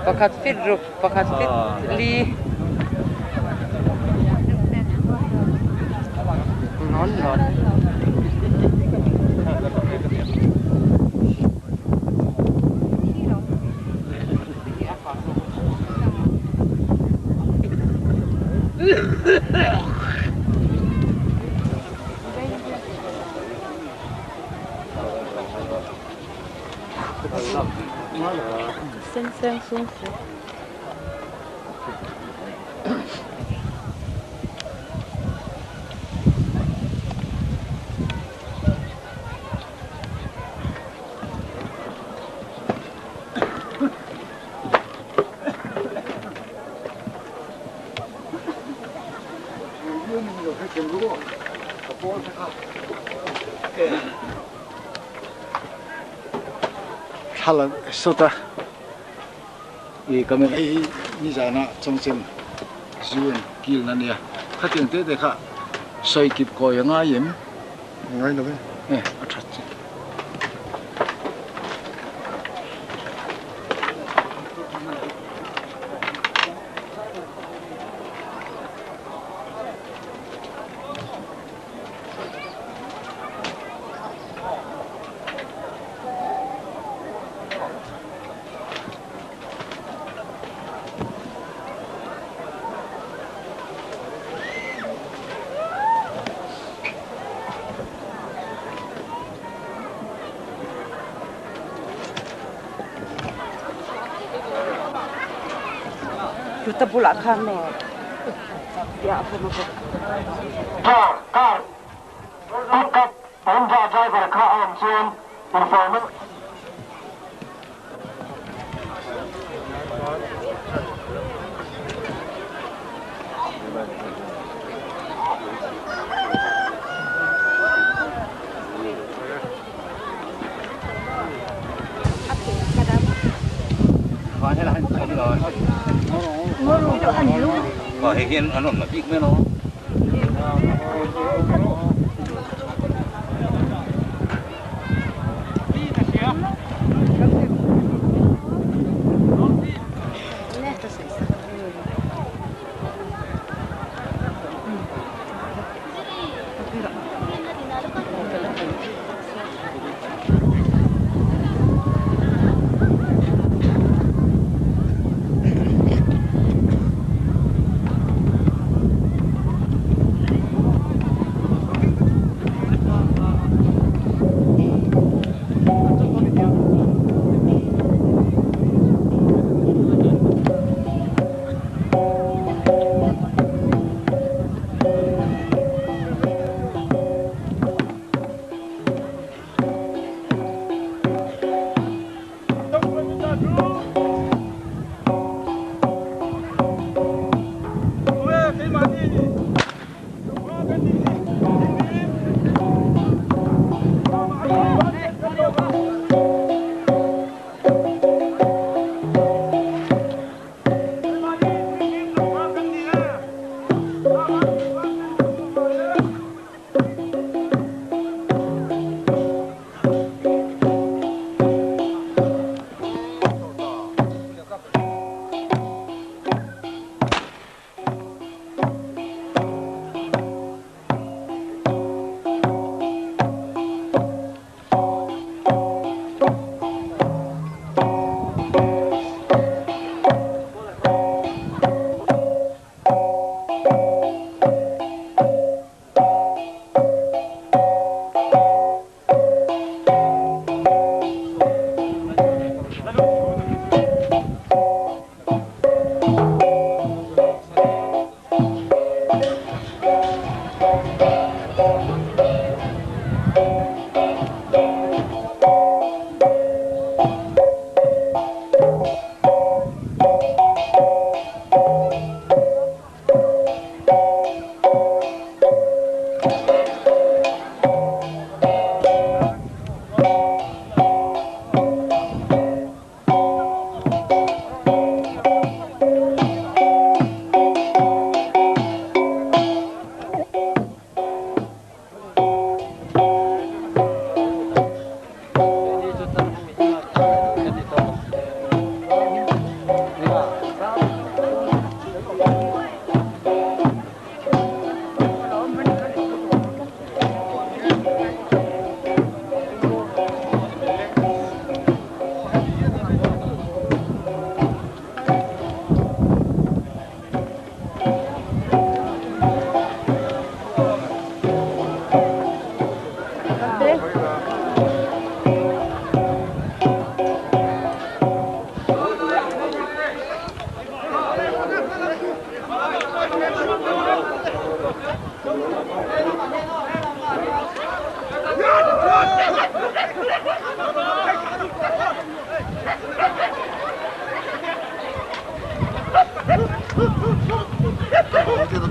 Pakhat feet ruk pakhat feet li nawn nawn. Sen seng sung si. Thla sawta hei nizan ah chawngchen zu an kil na nia khatiang te te kha sawi kip kawi a ngai em? Ngai lo e. E a that chu. Chuta bulah khan maw piah a awm a bawk. Car, car, pickup, Honda driver kha a awm chuan informal.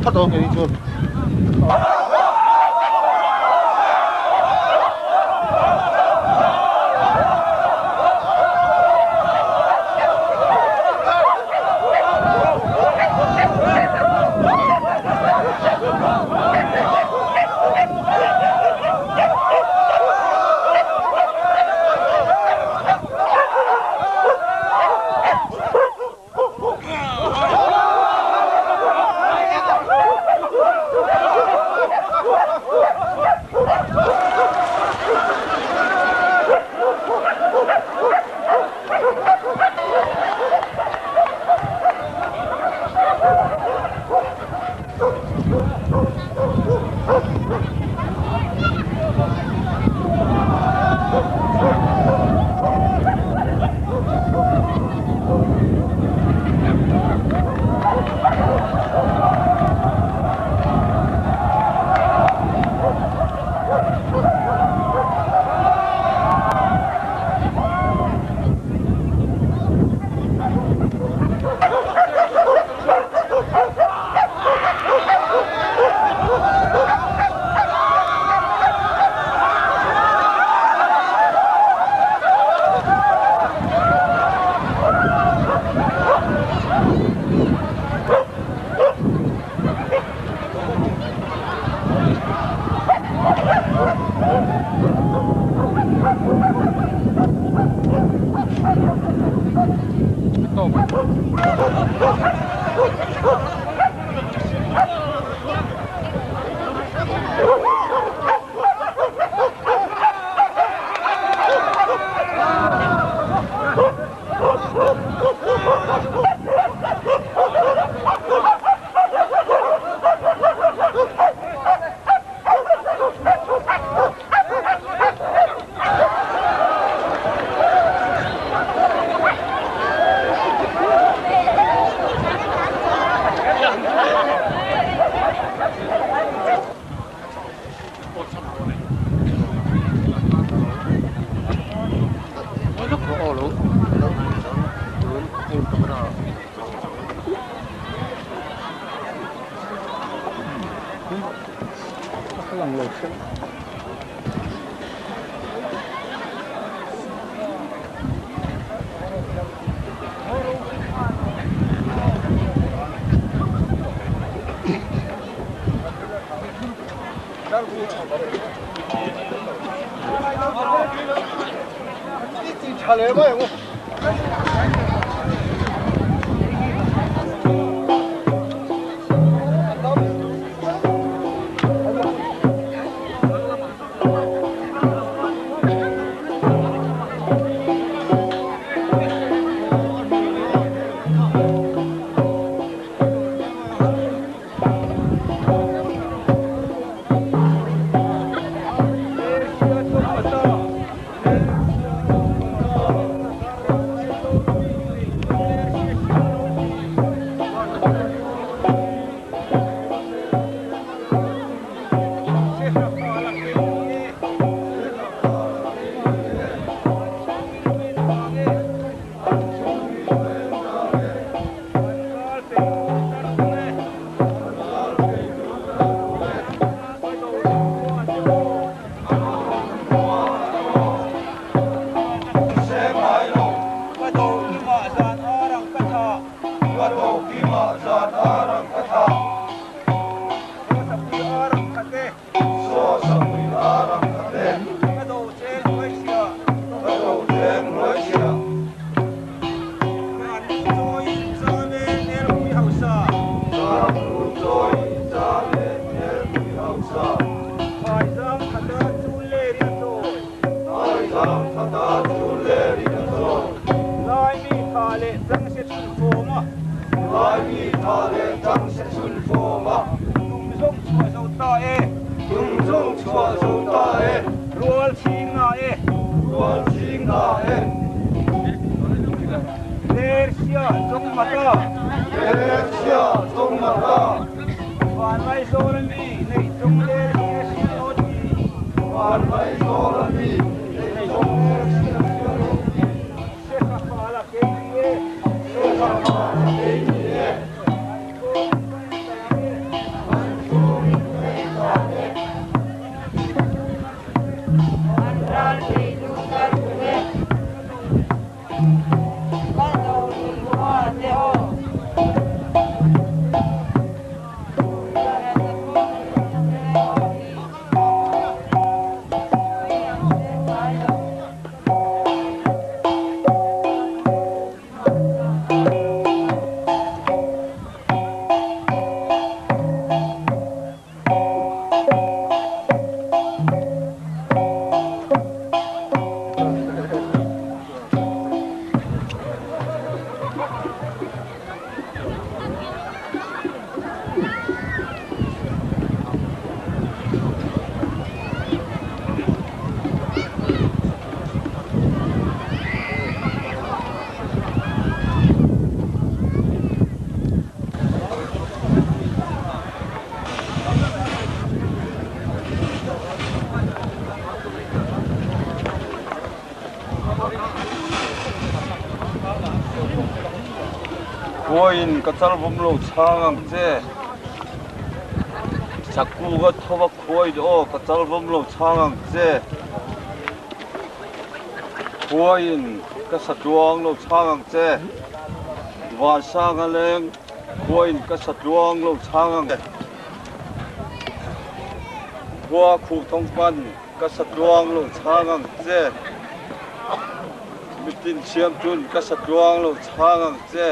Phawt aw kei chuan. Khuaiin ka chalvawm lo chhang ang che. Sakuga thova khuai aw ka chalvawm lo chhang ang che. Khuaiin ka satluang lo chhang ang che. Vansanga leng khuaiin ka satluang lo chhang ang che. Khua khuh thawngpan ka satluang lo chhang ang che. Mitin siam chun ka satluang lo chhang ang che.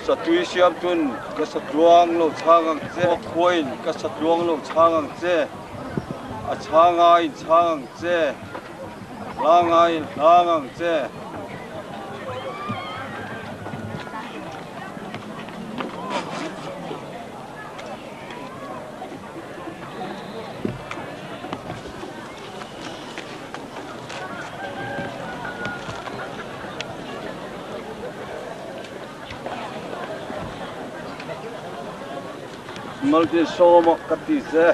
Satui siam chun ka satluang lo chhang ang che. Khuain ka satluang lo chhang ang che. A chhang aiin chhang ang che. Hlang aiin hlang ang che. Malti sawma ka ti che.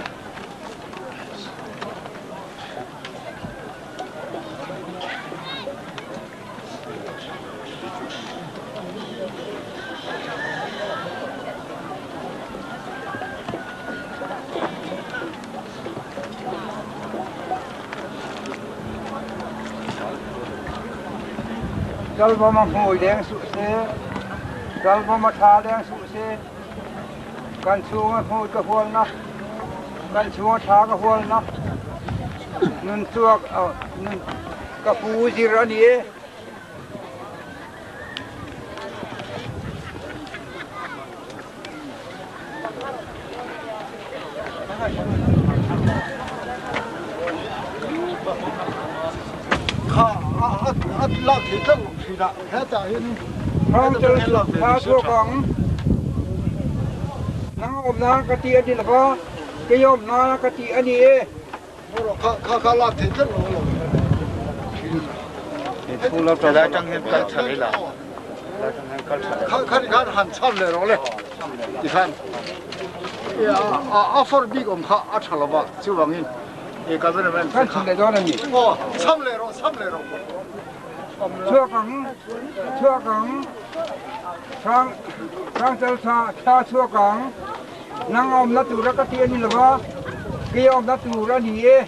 Chalvawm a hmui leng suh seh, chalvawm a tha leng suh seh. Kan chung a hmui ka hualnak, kan chung a tha ka hualnak. Nun chuak nun ka pu zir a ni e. Kha a lak thei tlat lo thin a, hetah hian Thla chhuak ang. Nang awm nan ka ti a ni lova, kei awm nan ka ti a ni e. Kha kha kha lak thei tlat lo lo thin. Helai tang hian kal tha leh la. Kha kha khan han chhan leh rawh le. Tikhan a for bik awm kha a tha lova chuvangin e cameraman Kan chhan leh dawn a ni. Aw chham leh rawh chham leh rawh. Chhuak ang chhuak ang hrang hrangchal tha thla chhuak ang nang awmna tura ka ti a ni lova kei awmna tur a ni e.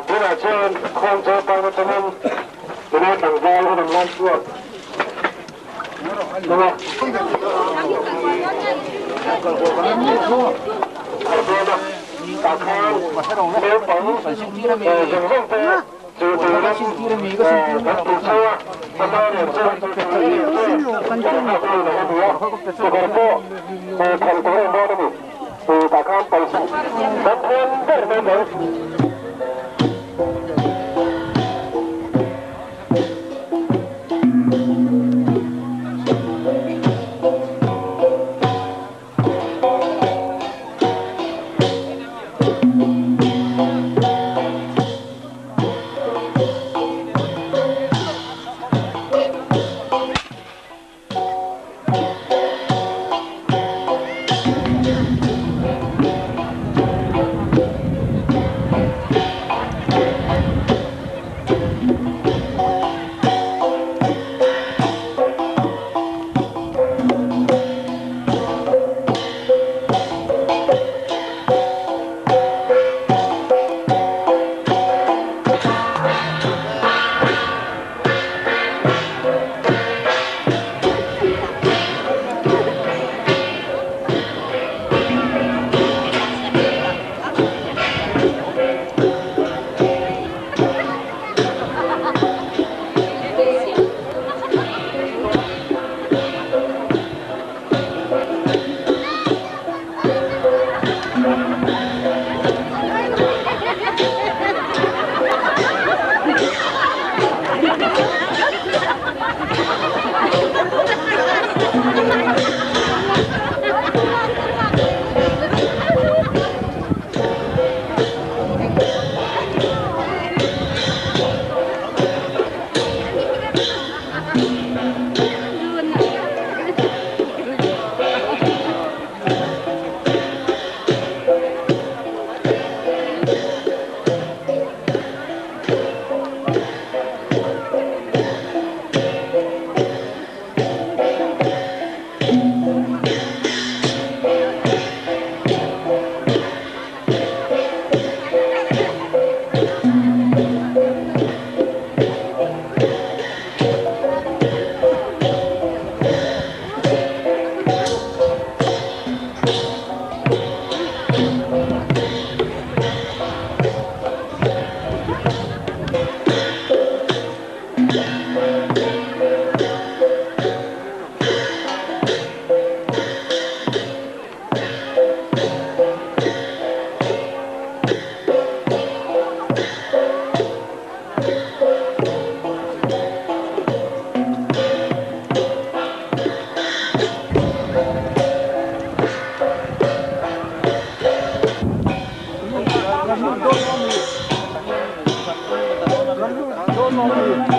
Tunah chuan Khawngchaw pan atangin tuna tlangval a rawn lan chhuak hnung a. A dawn a, tah khan naupang zawng zawng te chu turin kan ti chho a, amaherawhchu kekawr pawh khalh tur a awm dawn a ni. Tah khan pawisa kan thawn ber mai mai. dawn lo mi? Kan lut dawn lo mi?